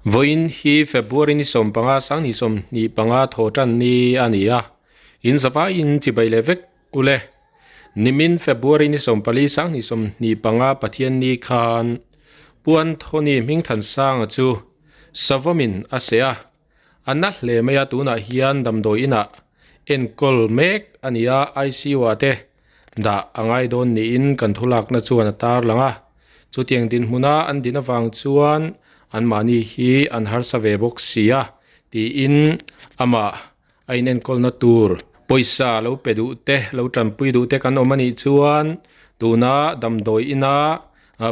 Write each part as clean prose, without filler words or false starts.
Vawiin hi February ni 15 2025 thawhtan ni a ni a, in zavaiin chibai leh vek ule. Nimin February ni 14 2025 Pathianni khan Pu Anthony Hmingthansanga chu Savawmin a seh a, A na hle mai a, tunah hian damdawi inah enkawl mek a ni a, ICU ah te dah a ngai dawn niin kan thulakna chuan a tarlang a. Chutiang dinhmuna an din avang chuan anmahni hi an harsa ve bawk si a, tiin amah a inenkawlna tur pawisa lo pe duh te, lo tanpui duh te kan awm a nih chuan tuna damdawi ina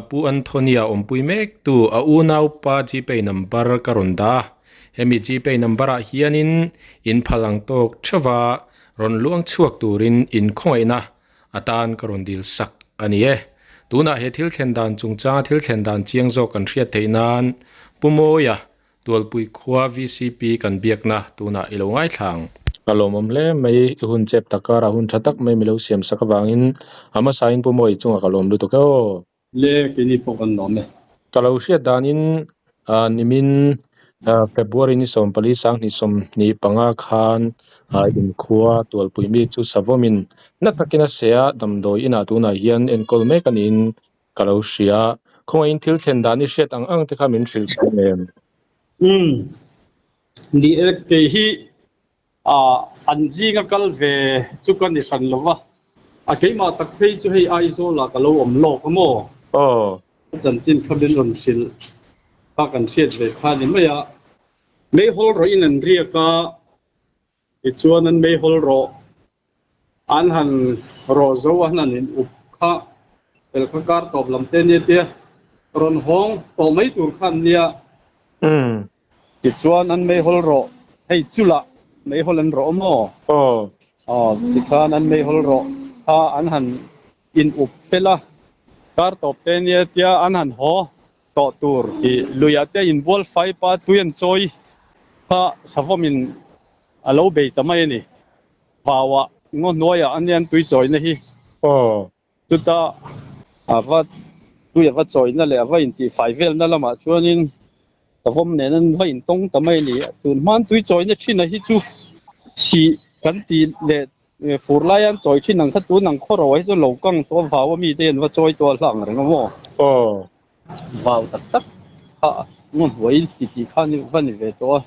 Pu Anthony-a awmpui mek tu a unaupa Gpay number ka rawn dah a, hemi Gpay number ah hianin in phal ang tawk theuh a, rawn luang chhuak turin in khawngaihna atan ka rawn dil sak a ni e. Tunah he thil thlen dan chungchanga thil thlen dan chiang zawk kan hriat theih nan Pu Mawia Tualpui khua VCP kan biakna tunah i lo ngaithla ang. Ka lawmawm hle mai, i hun chep tak karah hun tha tak mai mi lo siam sak avangin a hmasain Pu Mawi chungah ka lawm lutuk e aw. Le, keini pawh kan lawm e. Ka lo hriat danin nimin February ni 14 2025 khan inkhua Tualpui mi chu Savawmin na takin a seh a, damdawi inah tunah hian enkawl mek a niin Ka lo hria. Khawngaihin thil thlen dan i hriat ang ang te kha min hrilh thung em? Umm. Ni e, kei hi an zinga kal ve chu ka ni hran lo va. A keimah tak phei chu hei Aizawlah ka lo awm lawk a maw? Aw. Ka chanchin kha min rawn hrilh kha kan hriat ve kha ni mai a. Meihawl rawhin an riak a, tichuan an meihawl rawh An han rawh zo a, an han in up kha fel kha kar tawp lam te nia tia rawn hawng tawh mai tur kha an nia. Tichuan an meihawl rawh, hei chulah meihawl an rawh maw? Aw, tikhan an meihawl rawh kha an han in up fel a, kar tawp te nia tia an han haw tawh tur tih luiah te inbual fai pa tui an chawi kha savawmin a lo bei ta mai a ni. Vauah ngaw hnuaiah a nia an tui chawina hi. Aw. Chuta a va tui a va chawina leh a va intihfai velna lamah chuanin savawm nen an va intawng ta mai a ni. Tun hman tui chawina thin a hi chu chhih kan tih leh Fur lai an chawi thin ang kha tun ang khaw ro hi chu lo kang tawh a vau a mi te an va chawi tawh a hlang reng a maw? Aw. Vau tak tak kha ngaw hnuai ti tih kha ni va ni ve tawh a.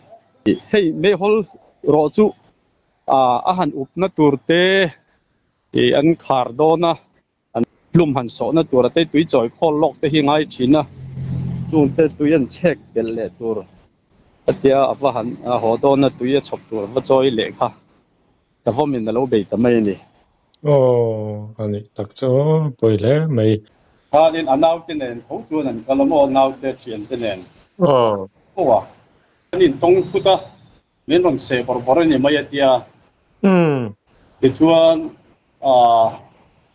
Hei meihawl rawh chu a han upna tur te an khar dawn a, an hlum han sawhna tur a te tui chawi khawl lawk te hi ngai thin a, chung te tui an chhek belh leh tur a tia a va han haw dawn a tui a chhawp tur a va chawi leh kha. Savawmin a lo bei ta mai a ni. Aw, a nih tak chu aw, pawi hle mai. Khanin a naute nen tho chuan an kal a maw, naute thiante nen. Aw. Aw a, kan intawng thut a, min rawn seh bawrh bawrh a ni mai a tia. Umm. Tichuan,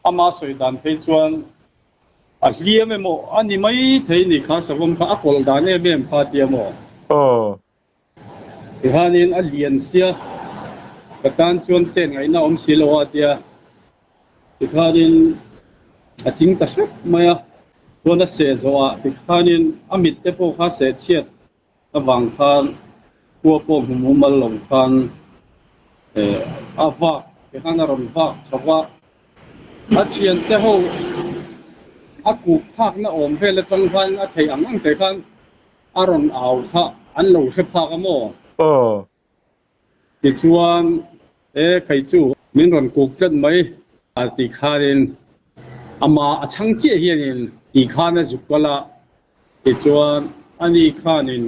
ama sawi dan phei chuan a hliam emaw a ni mai thei ni kha savawm kha a kawlh dan em em kha a tia maw? Aw. Tihanin a lian sia, ka tan chuan chen ngaihna awm si lo a tia. Tikhanin a ching ta hrep mai a, chuan a seh zawhah tikhanin a mit te pawh kha seh chhiat avang khan khua pawh hmu mumal lo khan a vak tikhan a rawn vak chho va. A thiante ho a kuk phakna awm vel atang khan a theih ang ang te khan A rawn au kha an lo hre phak a maw? Aw. Tichuan, E kei chu min rawn kuk tlat mai a ti khanin amah a chhang chiah hianin ti khan a zuk kal a. Tichuan, ani khanin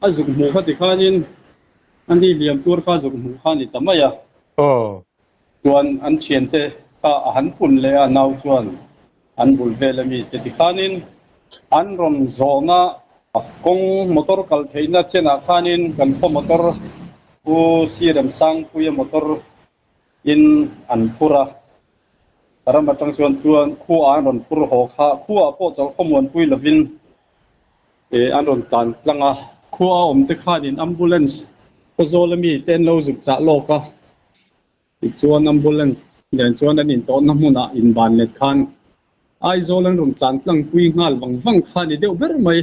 a zuk hmuh kha ti khanin ani hliam tur kha zuk hmuh kha a ni ta mai a. Aw. Chuan an thiante kha a han pun leh a, nau chuan an bul vel a mi te ti khanin an rawn zawhna kawng motor kal theihna chenah khanin kan khaw motor Pu Siremsangpuia motor in an phur a, ram atang chuan chuan khua an rawn phur haw kha, khua pawh chawlh khawmuanpui lovin an rawn tlan tlang a. Khua a awm te khanin ambulance Khawzawl ami te an lo zuk chah lawk a. Tichuan ambulance nen chuan an intawhna hmunah inban let khan Aizawl an rawn tlan tlangpui nghal vang vang kha a ni deuh ber mai.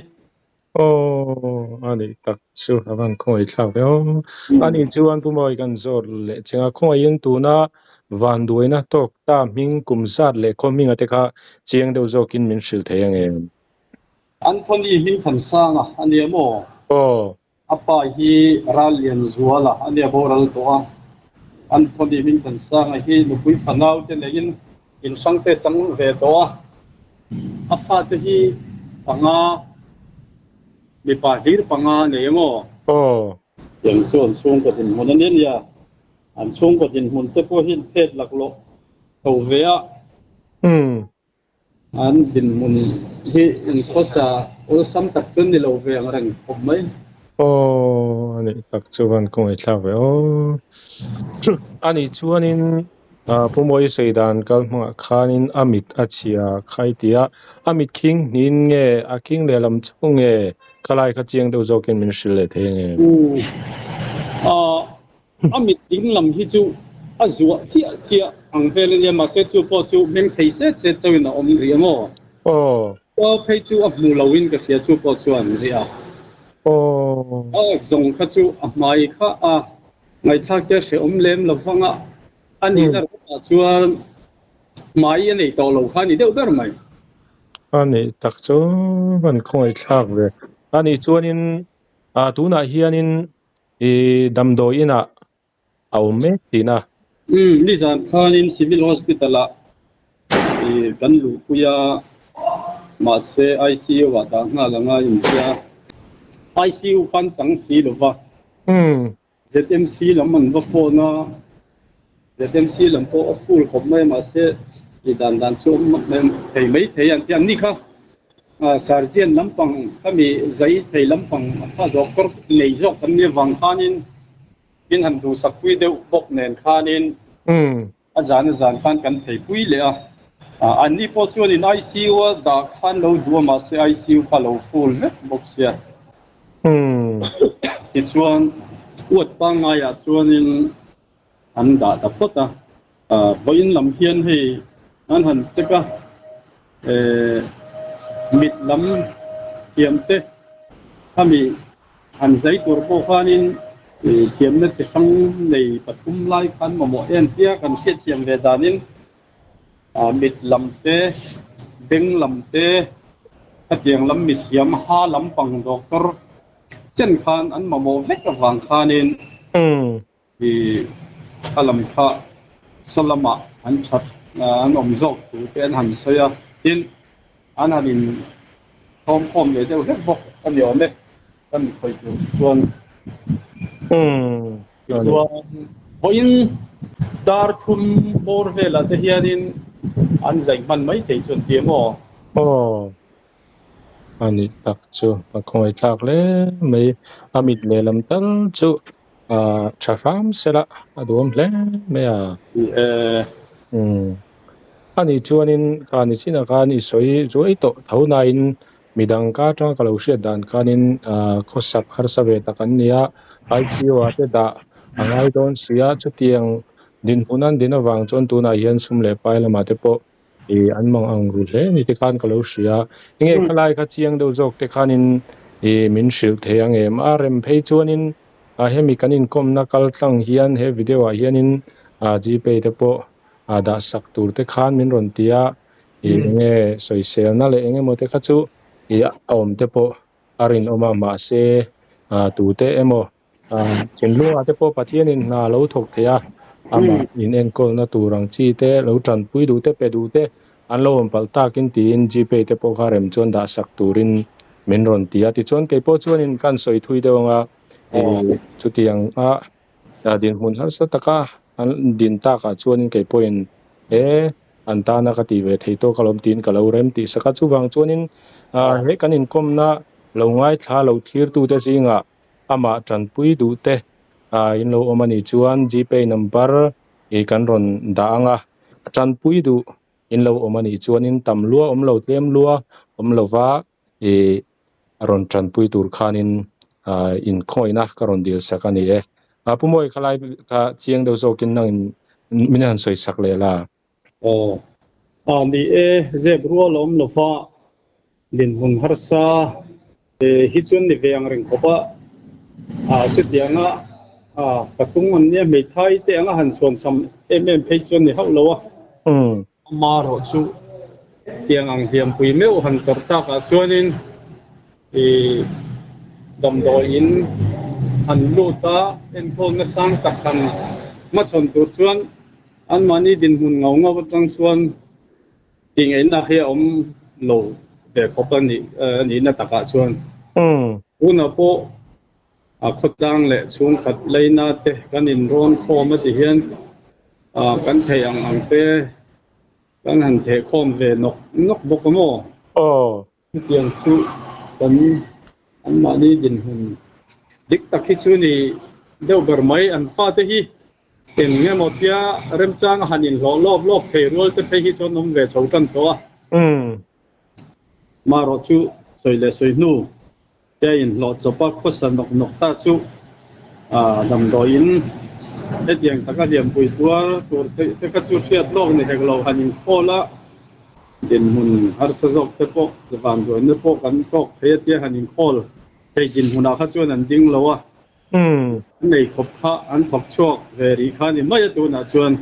Aw, a nih tak chu a van khawngaih thlak ve aw. A nih chuan Pu Mawi kan zawt leh cheng a, khawngaihin tuna vanduaina tawk ta hming kum zat leh khaw hminga te kha chiang deuh zawkin min hrilh thei ang em? Anthony Hmingthansanga a nia maw? Aw. A pa hi Rallianzuala a nia boral tawh a, Anthony Hmingthansanga hi nupui fanau te neiin inhrang te chang ve tawh a, a fate hi panga, mipa hlir panga a nei emaw? Aw. Tiang chu an chhungkaw dinhmun a ni nia, an chhungkaw dinhmun te pawh hi an phet laklawh tho ve a. Umm. An dinhmun hi inkhawsa awlsam tak chu ni lo ve ang reng khawp mai. Aw, a nih tak chuan ka ngaihthlak ve aw. A nih chuanin Pu Mawi sawi dan kal hmangah khanin a mit a chhia khai tia, a mit khing hnin nge a khing lehlam chauh nge khalai kha chiang deuh zawkin min hrilh leh thei ange? A mit ding lam hi chu a zuah chiah chiah ang vel a nia, mahse chu pawh chu hmeng thei set set chauhin a awm rih ang aw. Aw. Aw phei chu a hmu loin ka hria chu pawh chuan rih a. Aw. A zawng kha chu a hmai kha a ngaihthlak te a hrehawm lem lo vang a, a nihna rawtah chuan hmai a nei tawh lo kha a ni deuh ber mai. A nih tak chu van khawngaihthlak ve. A nih chuanin tunah hianin I damdawi inah a awm mek tihna. Umm, nizan khanin Civil Hospital ah i kan luhpui a, mahse ICU ah dah nghal anga intia. ICU khan chang si lo va. Umm. ZMC lam an va phone a, ZMC lam pawh a full khawp mai a, mahse i dan dan chu awm thei mai thei an ti a, ni kha Surgeon lampang khami zai thei lampang kha doctor nei zawk kan nia vang khanin in han duhsak pui deuh bawk nen khanin a zan a zan khan kan thei pui leh a, anni pawh chuanin ICU a dah khan lo duh a mahse ICU kha a lo full vek bawk sia. Tichuan uat pangngaiah chuanin an dah ta phawt a, vawiin lam hian hei an han check a, mit lam thiam te khami han zai tur pawh khanin thiamna chi hrang nei pathum lai khan mamawh en tia kan hriatthiam ve danin mit lam te, beng lam te, khatiang lam mithiam ha lampang doctor chen khan an mamawh vek avang khanin I a lam kha saw lamah an that an awm zawk thu te an han sawi a, tin an han in thawm khawm leh deuh hlek bawk a ni awm e, kan khawih tur chuan. Tichuan vawiin dar thum bawr velah te hianin an zai hman mai thei chuan ti em aw? Aw. A nih tak chu a khawngaih thlak hle mai. A mit lehlam tal chu ah tha hram sela a duhawm hle mai a. Umm a nih chuanin kha ni chinah khan i sawi zuai tawh tho nain midang ka atanga ka lo hriat dan khanin ah khawsak harsa ve tak an ni a, ICU ah te dah a ngai dawn si a, chutiang dinhmun an din avang chuan tunah hian sum leh pai lamah te pawh I an mang ang ru hle ni te khan ka lo hria. Enge khalai kha chiang deuh zawk te khanin i min hrilh thei ang em? A rem phei chuanin a hemi kan inkawmna kal tlang hian he video ah hianin a gpay te pawh a dah sak tur te khan min rawn ti a. I enge sawiselna leh eng emaw te kha chu i a awm te pawh a rinawm a mahse a tute emaw Thinlungah te pawh Pathianin hna a lo thawk thei a, amah in enkawlna tur ang chi te, lo tanpui duh te, pe duh te an lo awm palh takin tiin Gpay te pawh kha rem chuan dah sak turin min rawn ti a. Tichuan kei pawh chuanin ka han sawi thui deuh ang a, chutiang a dinhmun harsa taka an din takah chuanin kei pawhin he an tana ka tih ve thei tawk alawm tiin ka lo rem tih sak a. Chuvang chuanin he kan inkawmna lo ngaithla lo thlirtute zingah amah tanpui duh te in lo awm a nih chuan gpay number ih kan rawn dah ang a, tanpui duh in lo awm a nih chuanin tam lua awm lo tlem lua awm lova ih a rawn tanpui tur khanin ah inkhawihna ka rawn dil sak a ni e. Ah Pu Mawi khalai kha chiang deuh zawkin nangin min han sawi sak leh la. Aw, ah ni e, zep rual awm lova dinhmun harsa. Hi chuan ni ve ang reng khawp a, chutianga patung an nia hmeithai te anga han chhuan cham em em phei chuan ni hauh lo a. Amaherawh chu tiang ang hliampui meuh han tawrh takah chuanin damdawiin han lut a, enkawlna sang tak han hmachhawn tur chuan anmahni dinhmun ngau ngau atang chuan Tingeihna hi a awm lo ve khawp a nih a nihna takah chuan tunah pawh a khawtlang leh chhungkhat leina te kan inrawn khawm a ti hian kan theih ang ang te kan han theh khawm ve nawk nawk bawk a maw? Chutiang chu kan anmahni dinhmun dik tak hi chu ni deuh ber mai. An fate hi eng emaw tia remchang a han inhlawh lawp lawp thei rual te phei hi chuan awm ve chho tan tawh a. Marawh chu sawi leh sawi hnu Tia inhlawh chawpa khawsa nawk nawk ta chu damdawiin hetiang taka hliampui tuar tur te kha chu hriat lawk ni hek lo han inkhawl a, dinhmun harsa zawk te pawh vanduaina pawh kan tawk thei a tia han inkhawl thei dinhmunah kha chuan an ding lo a, an eikhawp kha an thawk chhuak ve rih kha ni mai a tunah chuan.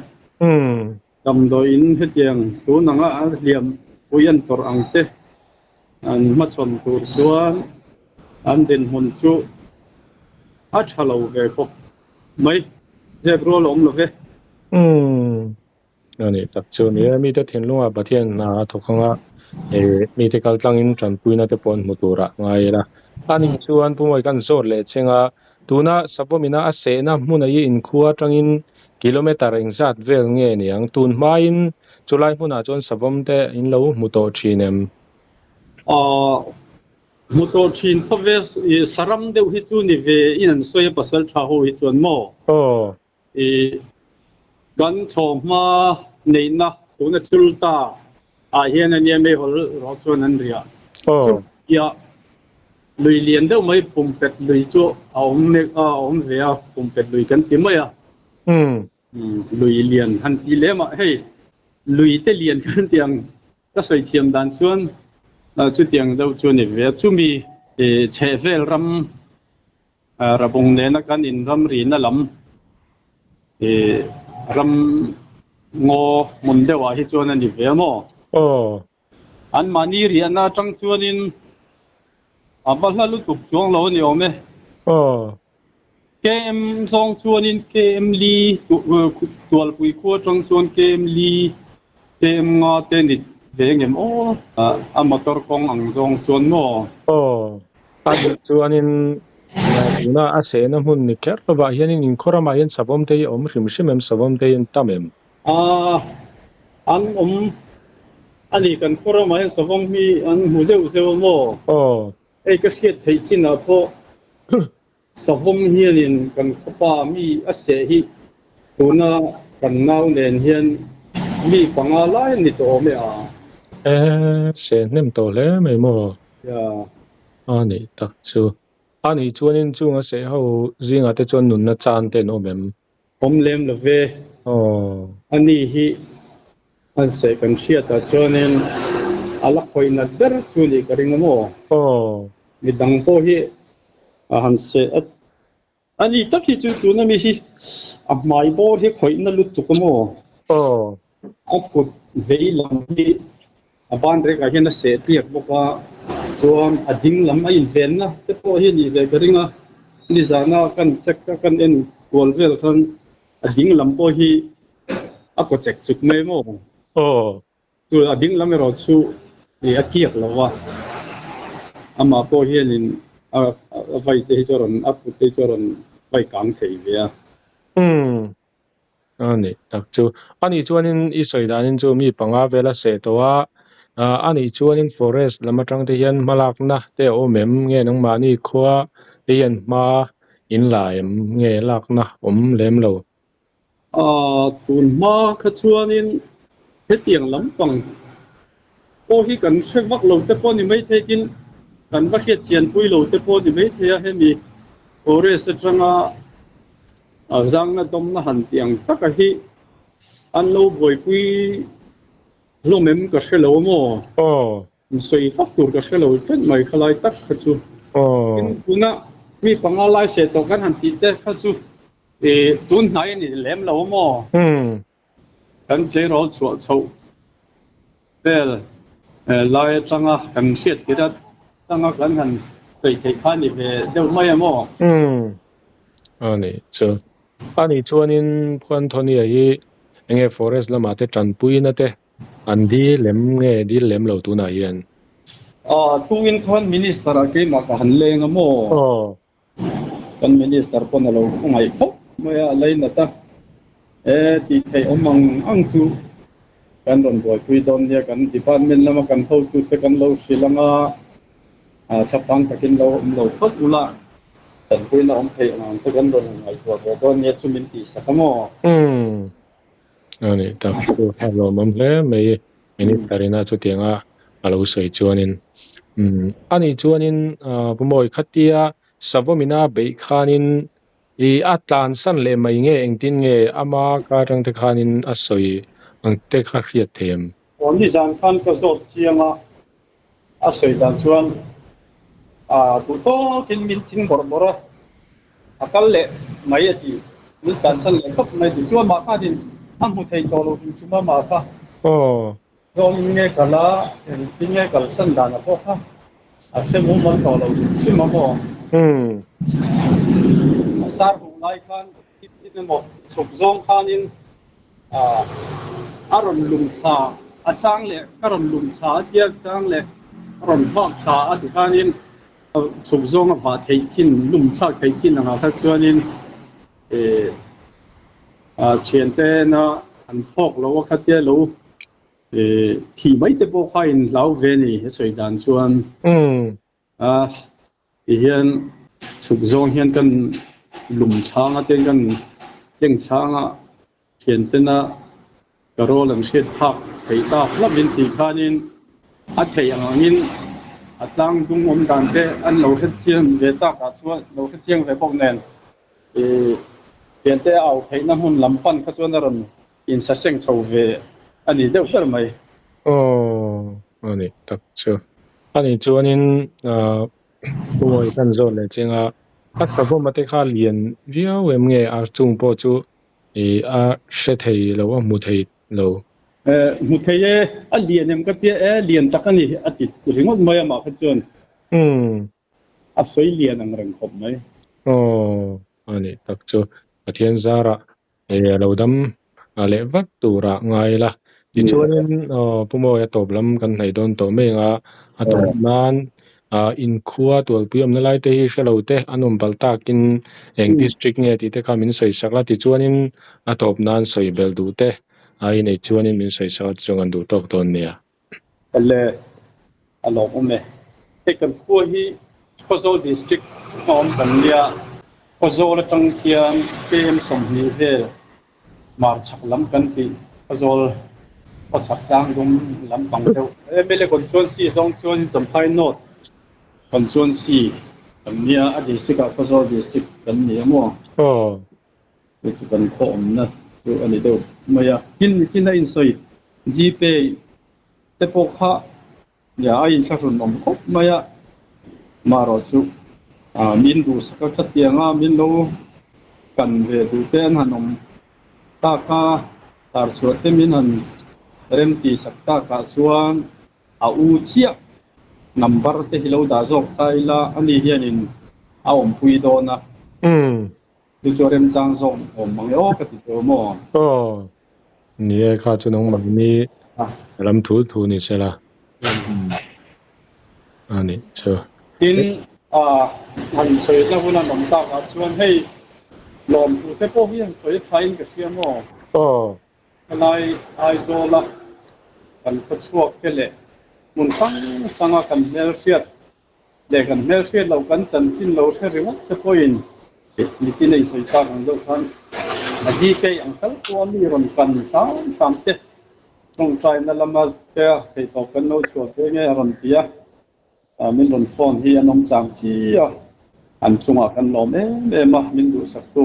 Damdawiin hetiang tun anga a hliam pui an tawrh ang te an hmachhawn tur chuan an dinhmun chu a tha lo ve khawp mai. Zep rual a awm lo ve. Umm a nih tak chu ni e, mite thinlungah Pathian hna a thawk anga mite kal tlangin tanpuina te pawh an hmu turah ngai ila. A nih chuan Pu Mawi kan zawt leh cheng a, tuna Savawmina a sehna hmun a i inkhua atangin Kilometre engzat vel nge niang? Tun hmain chulai hmunah chuan savawm te in lo hmu tawh thin em? Aw, hmu tawh thin tho ve, saram deuh hi chu ni ve in an sawi a pasal tha ho hi chuan maw? Aw. I kan thawhhma neihna tuna chul ta ah hian ania meihawl rawh chuan an riah. Aw. Chutia Lui lian deuh mai Pumpet lui chu a awm mek a, a awm ve a, Pumpet lui kan ti mai a. Lui lian han ti lem a, hei lui te lian kan ti ang ka sawi thiam dan chuan chutiang deuh chu a ni ve a. Chumi chhehvel ram Rabung nena kan inram rina lam ram ngaw hmun deuhah hi chuan a ni ve a maw? Aw. Anmahni riahna atang chuanin a va hla lutuk chuang lo a ni awm e. Aw. KM zawng chuanin KM li Tualpui khua atang chuan KM li KM nga te ni ve ngem aw. A motor kawng ang zawng chuan maw? Aw. A nih chuanin tuna a sehna hmun ni kher lovah hianin inkhawr ramah hian savawm te hi a awm hrim hrim em? Savawm te hi an tam em? A, an awm a ni kan khaw ramah hian savawm hi an hmu zeuh zeuh a maw? Aw. Hei ka hriat theih chinah pawh savawm hianin kan khawpa mi a seh hi tuna kan nau nen hian mi panga lai an ni tawh awm e a. E, seh hnem tawh hle mai maw? Ya. A nih tak chu. A nih chuanin chunga seh ho zingah te chuan nunna chan te an awm em? Awm lem lo ve. A ni hi an seh kan hriatah chuanin a la khawih nat ber chu nih ka ring a maw? Mi dang pawh hi a han seh a, a ni tak hi chu tuna mi hi a hmai bawr hi khawih na lutuk a maw? A kut vei lam hi a ban rekah hian a seh tliak bawk a, chuan a ding lam a invenna te pawh hi a nih ve ka ring a, nizana kan check a kan en kual vel khan a ding lam pawh hi a kaw chek chuk mai maw? Aw. Chu a ding lam erawh chu ih a tliak lo va, amah pawh hianin a vai te hi chu a rawn a kut te hi chu a rawn vai kang thei ve a. Umm. A nih tak chu. A nih chuanin i sawi danin chu mi panga vel a seh tawh a, a nih chuanin forest lam atang te hian hmalakna te a awm em nge nangmahni khua te hian hma in la em nge lakna awm lem lo? Tun hma kha chuanin hetiang lampang pawh hi kan hre vak lo te pawh a ni maithei tin kan va hriat chianpui lo te pawh a ni maithei a, hemi forest atanga A zangna dawmna han tih ang taka hi an lo buaipui hlawm em ka hre lo maw? Aw. Sawi fak tur ka hre lo tlat mai khalai tak kha chu. Tin, tuna mi panga lai seh tawh kan han tih te kha chu tun hnai a ni lem lo maw? Kan tleirawl chhuah chhoh vel lai atanga kan hriat tir atanga kan han sawi theih kha a ni ve deuh mai a maw? A nih chu. A nih chuanin Phuanthawnia hi enge forest lamah te tanpuina te an dil lem nge dil lem lo tunah hian? Aw, tungin khan Minister ah keimah ka han leng a maw? Aw. Kan Minister pawn a lo khawngaih khawp mai a, a lainat a, e tih theih awm ang ang chu kan rawn buaipui dawn nia, kan department lama kan hotute kan lo hrilh ang a, thlapang takin lo awm lo phawt ula, tanpuina awm theih ang ang te kan rawn ngaihtuah ve dawn nia chu min tihsak a maw? Umm, a nih tak chu a lawmawm hle mai Minister ina chutianga a lo sawi chuanin. Umm, a nih chuanin Pu Mawi khatia Savawmina beih khanin i a tlansan leh mai nge engtin nge ama ka atang te khanin a sawi ang te kha hriat thei em? Aw nizan khan ka zawt chiang a, a sawi dan chuan duh tawkin min thing bawrh bawrh a, a kal leh mai a ti. Min tlansan leh khawp mai ti. Chuan mah khanin a hmu thei tawh lo hrim hrim a mah kha. Aw. Zawngin nge kal a, engtin nge kalsan dan a pawh kha a hre mumal tawh lo hrim hrim a maw? Umm. A sar huh lai khan tin emaw chhuk zawng khanin a rawn lum thla a chang leh ka rawn lum thla a tia chang leh a rawn vak thla a ti khanin Chhuk zawnga vah theih chin, lum thlak theih chin angah kha chuanin ih thiantena an phawk lo a khatia lo ih thih mai te pawh kha in hlau ve a ni he sawi dan chuan. A ti hian chhuk zawng hian kan lum chhang a ten kan tleng chhang a Thiantena ka rawl an hriat phak theih tak hlauhin tih khanin a theih ang angin a tlang dung awm dan te an lo hre chiang ve takah chuan lo hre chiang ve bawk nen ih thiante a au theihna hmun lam pan kha chuan a rawn insaseng chho ve a ni deuh ber mai. Aw, a nih tak chu. A nih chuanin ah Puawi kan zawt leh cheng a, a savawm te kha lian viau em nge a chung pawh chu Ih a hre thei lo a hmu thei lo. Eh hmu thei e, a lian em ka tia e, lian tak a ni a ti ringawt mai amah kha chuan. Umm. A sawi lian ang reng khawp mai. Aw a nih tak chu Pathian zarah eh a lo dam leh vat turah ngai ila. Tichuanin aw Pu Mawia tawp lam kan hnaih dawn tawh mai ang a, a tawp nan ah inkhua tualpui awmna lai te hi hre lo te an awm palh takin eng district nge tih te kha min sawi sak la tichuanin a tawp nan sawi belh duh te a inei chuanin min sawi sak a tichuan kan duh tawk dawn nia. Le a lawm awm e. Hei kan khua hi Khawzawl district a awm kan nia, Khawzawl atang khian KM 20 vel Hmar chhak lam kan tih Khawzawl khaw chhak tlang dum lam pang deuh. MLA constituency zawng chuan Champhai North constituency kan nia, a district ah Khawzawl district kan ni a maw? Aw. Chu chu kan khaw awmna chu a ni deuh mai a. Tin, nichin a insawi Gpay te pawh kha Nia, a inthlahrun awm khawp mai a, marawh chu min duhsak a khatianga min lo kan ve duh te an han awm tak a, tarchhuah te min han rem tih sak takah chuan a u chiah number te hi lo dah zawk ta ila ani hianin a awmpui dawn a. Chu chu a remchang zawk awm mang e aw ka ti tawh maw? Aw, ni e kha chu nangmahni lam thu thu ni se la. A nih chu. Tin, han sawi na hun an awm takah chuan hei lawmthu te pawh hi han sawi thain ka hria maw? Aw. Helai Aizawla kan khawchhuak te leh hmun hrang hranga kan hmelhriat Leh kan hmelhriat loh kan chanchin lo hre ringawt te pawhin mitin a insawi tak ang deuh khan a GK ang tal pawh a mi rawn kan hram hram te tawngtaina lama te a theihtawp kan lo chhuah ve nge a rawn ti a, min rawn phone hi an awm chang chi a, an chungah kan lawm em em a, min duhsaktu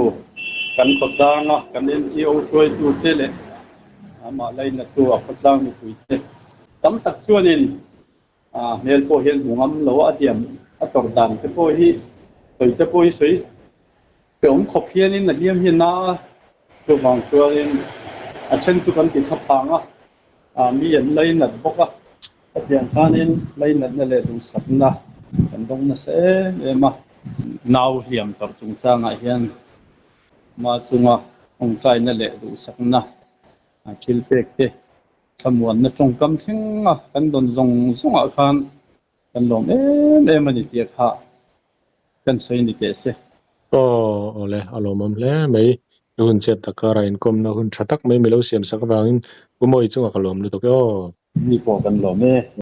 kan khawtlang a, kan NGO hruaitu te leh amah lainatu a khawtlang mipui te tam tak chuanin A hmel pawh hian hmu ngam lo a, a hliam A tawrh dan te pawh hi sawi te pawh hi sawi pe awm khawp hianin a hliam hi a na a, chuvang chuanin a then chu kan ti thla phang a, ah mi an lainat bawk a, hetiang khanin lainatna leh duhsakna kan dawng nasa em em a. Nau hliam tawrh chungchangah hian ma chunga tawngtaina leh duhsakna thil pek te thlamuanna tawngkam thleng a kan dawn zawng zawngah khan kan lawm em em a ni tih kha kan sawi ni teh se. Aw awle a lawmawm hle mai. I hun chep tak karah inkawmna hun tha tak mai milo siam sak avangin Pu Mawi chungah ka lawm lutuk e aw. Mi pawh kan lawm e.